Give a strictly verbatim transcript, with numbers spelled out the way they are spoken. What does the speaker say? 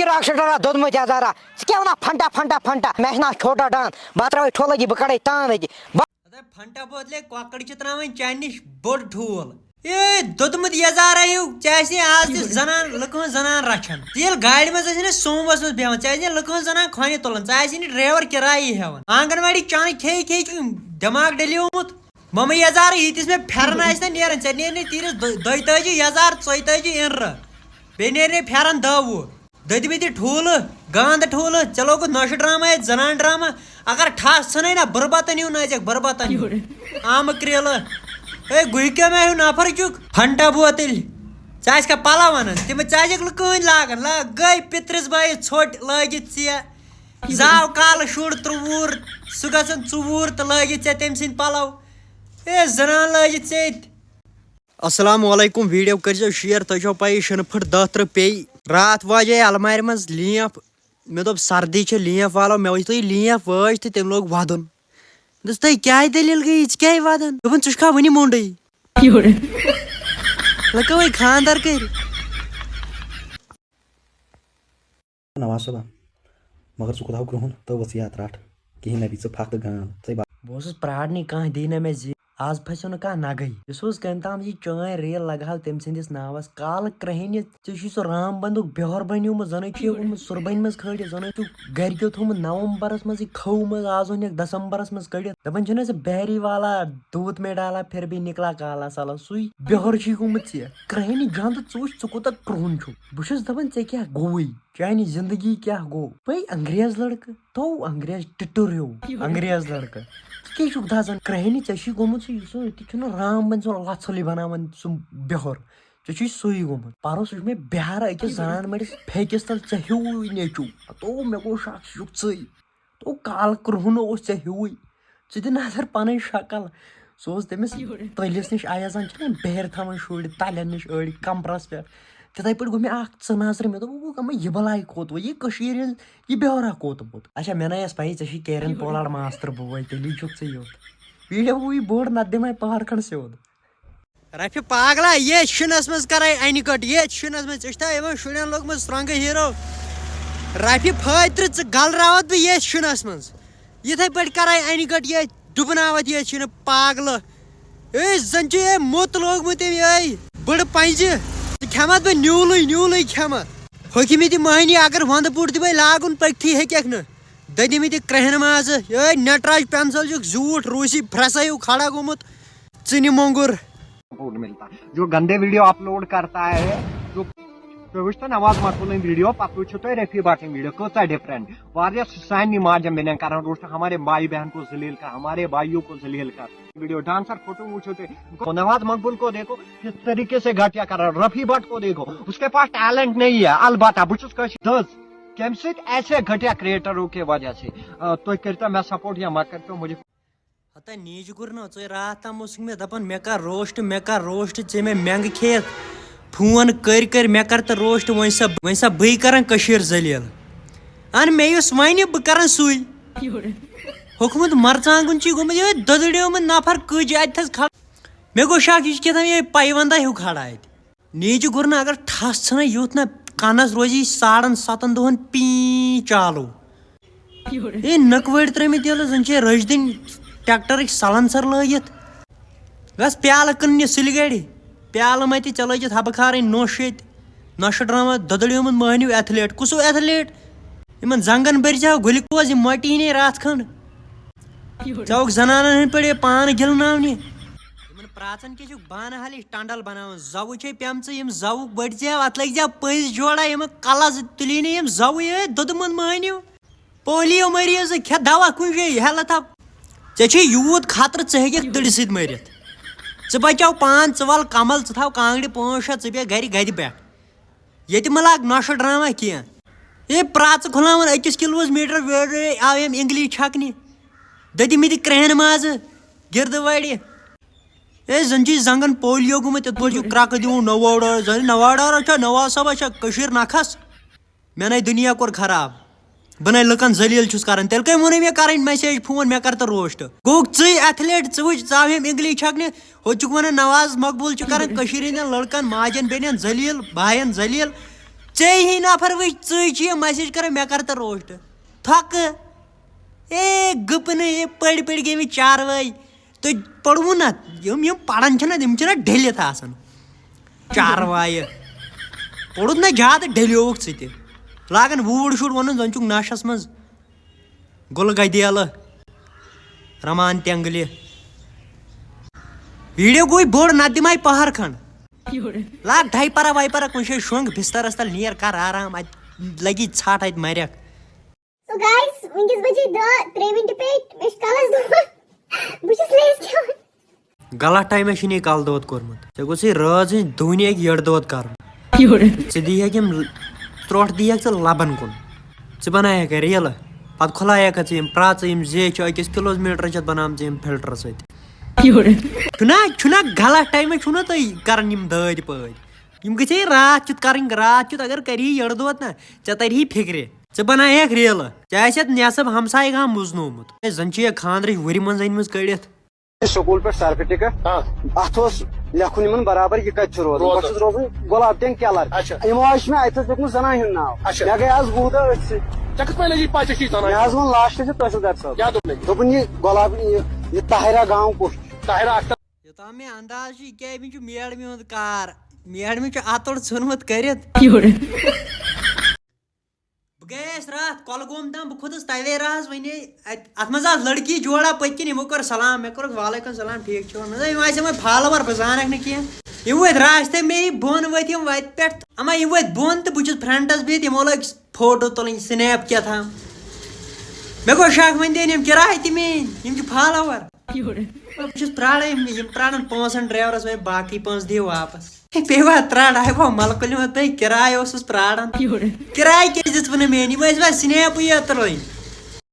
Doctor doctor دوٚدمُت یَزارا، ژٕ کیٛاہ وَنان فنٹا فنٹا فنٹا؟ مےٚ چھُ ناو چھوٹا ڈان، بہٕ ترٛاوَے ٹھوٚل أتی، بہٕ کَڑَے تان أتی۔ بہٕ ہَتاے فنٹا بوتلے، کۄکٕر چھِ ترٛاوٕنۍ چانہِ نِش بوٚڑ ٹھوٗل۔ اے دوٚدمُت یَزارا ہیوٗ، ژےٚ آسی نہٕ آز تہِ زَنان، لُکہٕ ہٕنٛز زَنان رَچھان۔ ژٕ ییٚلہِ گاڑِ منٛز ٲسۍ نہٕ سوموَس منٛز بیٚہوان، ژےٚ آسی نہٕ لُکہٕ ہٕنٛز زَنان کھۄنہِ تُلان، ژےٚ آسی نہٕ ڈرٛیوَر کِرایی ہٮ۪وان۔ آنٛگَن واڑی چانہٕ کھیٚیہِ کھیٚیہِ چھُ دٮ۪ماغ ڈٔلیومُت۔ ممہٕ یَزارٕ، ییٖتِس مےٚ پھٮ۪رن آسہِ نہ نیران، ژےٚ نیرِ نہٕ تیٖرِس دۄ-، دۄیہِ تٲجی یَزار، ژۄیہِ تٲجی اِنرٕ۔ بیٚیہِ نیرِ نہٕ پھٮ۪رن دَہ وُہ۔ دٔدمٕتۍ ٹھوٗلہٕ، گانٛدٕ ٹھوٗلہٕ، ژےٚ لوگُتھ نۄشہِ ڈرامہ ییٚتہِ، زنان ڈرامہ۔ اگر ٹھس ژھٕنے نہ، بُربتن ہیوٗ نٲژِکھ، بُربتن ہیوٗ۔ آمہٕ کرٛیلہٕ۔ ہے، گُہہِ کیٛاہ مےٚ ہیوٗ نفر چھُکھ؟ فنٹا بوتٕلۍ۔ ژےٚ آسہِ کھا پلو انان؟ تِم ژےٚ آسٮ۪کھ نہٕ کٕہٕنۍ لاگان۔ لا، گٔے پِترِس بٲیِس ژھوٚٹ لٲگِتھ ژےٚ۔ زاو کالہٕ شُر ترٛووُر، سُہ گژھان ژوٗر تہٕ لٲگِتھ ژےٚ تٔمۍ سٕنٛدۍ پلو۔ اے، زنان لٲگِتھ ژےٚ تہِ۔ السلام علیکم، ویڈیو کٔرزیو شیئر، تۄہہِ چھو پَیی شِنہٕ پھٕٹ دَہ ترٕہ پیٚیہِ۔ راتھ واجے المارِ منٛز لینف، مےٚ دوٚپ سردی چھےٚ لینف والو، مےٚ وٕچھ تُہۍ لینف وٲج تہٕ تٔمۍ لوگ وَدُن۔ مےٚ دوٚپُس، تۄہہِ کیٛاہ دٔلیٖل گٔے، یہِ ژٕ کیٛازِ وَدان؟ دوٚپُن، ژٕ چھُکھا وٕنہِ موٚنٛڈٕے؟ لٔکٕوٕے خانٛدر کٔرۍ۔ نواز صٲبا، مگر ژٕ کوٗتاہ کرٛہُن تہٕ ؤژھ یہِ اَتھ رَٹھ۔ کِہیٖنۍ نہ بیٚیہِ ژٕ پھَکھ تہٕ گانٛد، ژَے با-۔ بہٕ اوسُس پرٛارنٕے کانٛہہ دی نہ مےٚ زِ آز پھَسیو نہٕ کانٛہہ نَگٕے۔ یُس اوس کٔمۍ تام یہِ چٲنۍ ریل لگہٕ ہاو تٔمۍ سٕنٛدِس ناوَس۔ کالہٕ کرٛہنہِ ژےٚ چھُے سُہ رام بنٛدُک بیٚہوَر بنیومُت، زَنٕے چھُ یہِ گوٚمُت سُربَنہِ منٛز کھٲلِتھ، زَنٕے چھُکھ گَرِکیو تھوٚمُت نومبرَس منٛزٕے کھوٚو منٛز، آز اوٚنُکھ دسمبرَس منٛز کٔڑِتھ۔ دَپان چھِنہ ژٕ بہری والا دودھ میں ڈالا پھر بھی نکلا کالا سالا، سُے بیٚہوَر چھُے گوٚمُت ژےٚ۔ کرٛہنہِ جنٛد ژٕ وٕچھ ژٕ کوٗتاہ کرٛہُن چھُکھ۔ بہٕ چھُس دَپان ژےٚ کیٛاہ گوٚوُے؟ چانہِ زندگی کیٛاہ گوٚو؟ بے انگریز لڑکہٕ، تو انگریز ٹٹُر ہیوٗ، انگریز لڑکہٕ۔ ژٕ کیٛاہ چھُکھ دَزان؟ کرٛہنہِ ژےٚ چھُے گوٚمُت سُہ، سُہ تہِ چھُنہٕ رام بنہِ سُہ لژھُلٕے بناوان سُہ بیٚہوٚر۔ ژےٚ چھُے سُے گوٚمُت۔ پَرُس وٕچھ مےٚ بِہارٕ أکِس زنان مٔڑِس پھیٚکِس تل ژےٚ ہیوٗ نیٚچوٗ۔ تو مےٚ گوٚو شک، سُہ چھُکھ ژٕے۔ تو کالہٕ کرٛہُن اوس ژےٚ ہیوٗوٕے۔ ژٕ دِ نظر پنٕنۍ شکل۔ سُہ اوس تٔمِس تٔلِس نِش آیزان چھِنہ بہرِ تھاوان شُرۍ تَلٮ۪ن نِش أڑۍ کمرس پٮ۪ٹھ۔ تِتھَے پٲٹھۍ گوٚو مےٚ اکھ ژٕ نظرِ، مےٚ دوٚپ، "وۄنۍ گوٚو یہِ بلاے کوٚت وۄنۍ؟ یہِ کٔشیٖرِ ہٕنٛز یہِ بیٚہوَرا کوٚت ووت؟" اچھا، مےٚ نَے ٲس پَیی ژےٚ چھُے کیرٮ۪ن پولار ماستٕر بوے، تیٚلی چھُکھ ژٕ یوٚت۔ ویٖڈیو گوٚوُے بوٚڑ، نَتہٕ دِمَے پہاڑ کھنٛڈ سیوٚد۔ رفیع پاگلا، ییٚتھۍ شِنَس منٛز کَرَے اَنہِ گٔٹ، ییٚتھۍ شِنَس منٛز۔ ژےٚ چھُتھا یِمَن شُرٮ۪ن لوٚگمُت سرٛنٛگہٕ ہیٖرو؟ رفیع پھٲترٕ، ژٕ گَلراوَتھ بہٕ ییٚتھۍ شِنَس منٛز۔ یِتھَے پٲٹھۍ کَرَے اَنہِ گٔٹ ییٚتھۍ، ڈُبناوَتھ ییٚتھۍ شِنہٕ پاگلہٕ۔ اے، زَن چھُ اے موٚت لوگمُت أمۍ، اے بٕڑٕ پنٛجہِ۔ ژٕ کھٮ۪مَتھ بہٕ نیوٗلٕے، نیوٗلٕے کھٮ۪مَتھ۔ ہوٚکھمٕتۍ مۄہنی اگر وَندٕ بوٗٹھ دِمَے لاگُن، پٔکتھٕے ہیٚکٮ۪کھ نہٕ۔ دٔدمٕتۍ کرٛہنہِ مازٕ، اے نٹراج پینسل چھُکھ زیوٗٹھ روٗسی پھرٛسَے ہیوٗ کھڑا گوٚمُت۔ ژٕنہِ مۄنٛگُر۔ سپورٹ ملتا۔ جو گندے ویڈیو اپلوڈ کرتا ہے، جو تُہۍ وٕچھتو نواز مقبولٕنۍ ویڈیو، پتہٕ وٕچھِو تُہۍ رفیع بٹٕنۍ ویڈیو، کۭژاہ ڈفرنٹ۔ واریاہ سُہ سانہِ ماجہِ بیٚنٮ۪ن کران روسٹ، ہمارے بھائی بہن کو ذلیل کر، ہمارے بھائیوں کو ذلیل کر۔ ویڈیو ڈانسر فوٹو وٕچھِو تُہۍ، نواز مقبول کو دیکھو، کس طریقے سے گھٹیا کر رہا ہے۔ رفیع بٹ کو دیکھو، اس کے پاس ٹیلنٹ نہیں ہے۔ البتہ بہٕ چھُس کٲشِر دٔز، کمہِ سۭتۍ؟ ایسے گھٹیا کریٹروں کی وجہ سے۔ آ، تُہۍ کٔرۍتو مےٚ سپورٹ یا مہ کٔرۍتو مجھے۔ ہتا نیٖجہِ گُر نہ، ژٕ راتھ تام اوسُکھ مےٚ دَپان، مےٚ کر روسٹ، مےٚ کر روسٹ، ژےٚ مےٚ مٮ۪نٛگہٕ کھیٚیَتھ۔ فون کٔرۍ کٔرۍ مےٚ کر تہٕ روسٹ، وۄنۍ سا، وۄنۍ سا بٕے کران کٔشیٖر ذلیل۔ اَن مےٚ یُس وَنہِ، بہٕ کران سُے۔ ہوٚکھمُت مرژانٛگُن چھُے گوٚمُت یِہوٚے دٔدٕڑیومُت نفر کٔج اَتہِ تھَس کھڑ۔ مےٚ گوٚو شک، یہِ چھُ کیٛاہ تام یِہوٚے پیوَنٛدہ ہیوٗ کھڑا اَتہِ۔ نیٖجہِ گُر نہ اگر ٹھس ژھٕنے یُتھ نہ، کَنَس روزِ یہِ ساڑَن سَتَن دۄہَن پیٖں چالو۔ ہے نٔکہٕ وٲڑۍ ترٲومٕتۍ ییٚلہِ زَن چھِ رٔجۍ دِنۍ ٹریکٹرٕکۍ سلنسر لٲگِتھ۔ گژھ پیالہٕ کٕننہِ سُلہِ گرِ۔ پیالہٕ مَتہِ ژےٚ لٲگِتھ حبہٕ کھارٕنۍ نوٚش ییٚتہِ۔ نۄشہِ ڈرامہ دۄدڑیومُت مٲنِو ایتھلیٹ۔ کُس ہیوٗ ایتھلیٹ؟ یِمن زنٛگن بٔرۍ زیو گُلکوز، یِم مۄٹی نے راتھ کھنٛڈ۔ ژےٚ آوُکھ زنانن ہٕنٛدۍ پٲٹھۍ یہِ پانہٕ گِلناونہِ۔ یِمن پرٛاژن کیٛاہ چھُکھ بانہٕ ہلٕچ ٹنڈل بناوان؟ زوٕ چھے پیمژٕ، یِم زوُک بٔڑۍ زیو، اتھ لٔگۍ زیو پٔنٛزۍ جوڑا، یِمن کلس تُلی نہٕ یِم زوٕے، ہے دوٚدمُت مٲنِو۔ پولیو مریض کھےٚ دوا کُنہِ جایہِ ہیلتھ ہا۔ ژےٚ چھُے یوٗت خطرٕ، ژٕ ہیٚککھ تٕڑِ سۭتۍ مٔرِتھ۔ ژٕ بچاو پان، ژٕ ول کمل، ژٕ تھاو کانگڑِ پانٛژھ شےٚ، ژٕ بیٚہہ گرِ گدِ پٮ۪ٹھ۔ ییٚتہِ مہ لاگ نۄشہِ ڈرامہ کینٛہہ۔ ہے پرٛاژٕ کھُلاوان أکِس کِلوٗوَس میٖٹر ویٖٹر، آو یِم اِنگلی چھکنہِ۔ دٔدِمٕتۍ کرٛہن مازٕ، گِردٕ وَڑِ۔ ہے زَن چھُے زنٛگن پولیو گوٚمُت، یِتھ پٲٹھۍ چھُ کرٛکہٕ دِوان نوادار، زَن نوادارا چھا، نواز صٲبا چھا کٔشیٖر نکھس؟ مےٚ نے دُنیا کوٚر خراب۔ بہٕ نے لُکن ذلیل چھُس کران۔ تیٚلہِ کٔمۍ ووٚنُے مےٚ کرٕنۍ message phone، مےٚ کر تہٕ روسٹ؟ گوٚو ژٕے athlete، ژٕ وٕچھ، ژٕ آو یِم اِنگلی چھکنہِ۔ ہُتہِ چھُکھ وَنان نواز مقبول چھُ کران کٔشیٖرِ ہِنٛدٮ۪ن لٔڑکَن، ماجٮ۪ن بیٚنٮ۪ن ذلیٖل، بایَن ذلیٖل۔ ژےٚ ہی نفر وٕچھ، ژٕے چھِ یہِ مسیج کران، مےٚ کر تہٕ روسٹ۔ تھۄکہٕ۔ اے گٕپنہٕ، اے پٔڑۍ پٔڑۍ گٔمٕتۍ چاروٲے۔ تُہۍ پوٚروٕ نہ؟ یِم، یِم پران چھِنہ، تِم چھِنہ ڈٔلِتھ آسان۔ چاروایہِ۔ پوٚرُتھ نہ زیادٕ، ڈٔلیووُکھ ژٕ تہِ۔ لاگان ووٗڑ شوٗڑ وَنُن، زَن چھُکھ نَشَس منٛز۔ گُلہٕ گدیلہٕ۔ رمان تینگلہِ۔ ویڈیو گوٚوٕے بوٚڑ، نتہٕ دِمے پہر کھنڈ۔ لاگ ڈایپرا وایپرا کُنہِ جایہِ شۄنٛگ بسترس تل، نیر کر آرام، اتہِ لگی ژھٹھ، اتہِ مرکھ۔ So guys، وٕنکیٚس بجے دہ ترٛےٚ مِنٹہِ پیٚٹھۍ، مےٚ چھُ کلس دود۔ بہٕ چھَس لیز کھٮ۪وان۔ غلط ٹایمس چھُنہٕ یہِ کلہٕ دود کوٚرمُت۔ ژےٚ گوٚژھُے رٲژ ہٕنٛدۍ دُہنہِ اکہِ یٔڈ دود کرُن۔ ژٕ دی ہیٚکھ یِم ترٛوٹھ دی ہیٚکھ ژٕ لبن کُن۔ ژٕ بنایکھ ریلہٕ، پتہٕ کھُلایکھ ژٕ یِم پرٛاژٕ، یِم زیچھِ أکِس کِلوٗ میٖٹرس چھِ اتھ بنامژٕ یِم فلٹر سۭتۍ۔ چھُنا، چھُنا غلط ٹایمس چھُو نا تُہۍ کران یِم دٲدۍ پٲدۍ؟ یِم گٔژھے راتھ کیُتھ کرٕنۍ، راتھ کیُتھ اگر کری یٔڑ دود نا، ژےٚ تری فکرِ۔ ژٕ بنایکھ ریلہٕ، ژےٚ آسہِ اتھ نٮ۪صٕب ہمسایہِ گام مُزنومُت۔ ہے، زن چھِ یہِ خانٛدرٕچ ؤرِ منٛز أنمٕژ کٔڑِتھ۔ سکول پٮ۪ٹھ سرفٹکٹ۔ ہاں۔ اتھ اوس لیکھُن یِمن برابر، یہِ کتہِ چھُ روزان۔ روزان۔ بہٕ چھُس روزان گۄلاب ٹینگ کیلر۔ اچھا۔ یِمو حظ چھُ مےٚ اتہِ لیوٚکھمُت زنان ہُنٛد ناو۔ اچھا۔ مےٚ گٔے آز وُہ دۄہ أتھۍ سۭتۍ۔ ژےٚ کِتھ پٲٹھۍ لٔجی پَے ژےٚ چھُے زنان مےٚ حظ ہُنٛد؟ ووٚن لاسٹس یہِ تحصیلدار صٲب۔ کیٛاہ دوٚپنَے؟ دوٚپُن، یہِ گۄلاب، یہِ، یہِ طاہرہ گام کُس چھُ؟ طاہرہ اختر۔ یوٚتام مےٚ انداز چھُ، یہِ کیٛاہ، أمِس چھُ میڈمہِ ہُنٛد کار۔ میڈمہِ چھُ اَتُر ژھُنمُت کٔرِتھ۔ بہٕ گٔیَس راتھ کۄلگوم تام، بہٕ کھوٚتُس تویراہَس وَنے اَتہِ، اَتھ منٛز آسہٕ لٔڑکی جوڑا پٔتۍ کِنۍ، یِمو کٔر سلام، مےٚ کوٚرُکھ وعلیکم سلام، ٹھیٖک چھِوا؟ مےٚ دوٚپ، یِم آسہِ یِمَے فالوَر، بہٕ زانَکھ نہٕ کینٛہہ۔ یِم وٲتۍ راستَے مے بۄن، وٲتۍ یِم وَتہِ پٮ۪ٹھ، اَما یِم وٲتۍ بۄن تہٕ بہٕ چھُس فرٛنٛٹَس بِہِتھ، یِمو لٲگۍ فوٹو تُلٕنۍ، سنیپ کیٛاہ تھام۔ مےٚ گوٚو شک، وۄنۍ دِن یِم کِراے تہِ میٛٲنۍ، یِم چھِ فالوَر۔ بہٕ چھُس پرٛاران، یِم، یِم پرٛاران پونٛسَن ڈرٛیورَس، وۄنۍ باقٕے پونٛسہٕ دِیِو واپَس۔ ہے، پیٚیہِ وۄنۍ ترٛٹھ، آے وۄنۍ مَلہٕ کُلہِ منٛز تٔکۍ، کِراے اوسُس پرٛاران۔ کِراے کیٛازِ دِژوٕ نہٕ میٛٲنۍ؟ یِم ٲسۍ وۄنۍ سنیپٕے یوت تُلٕنۍ۔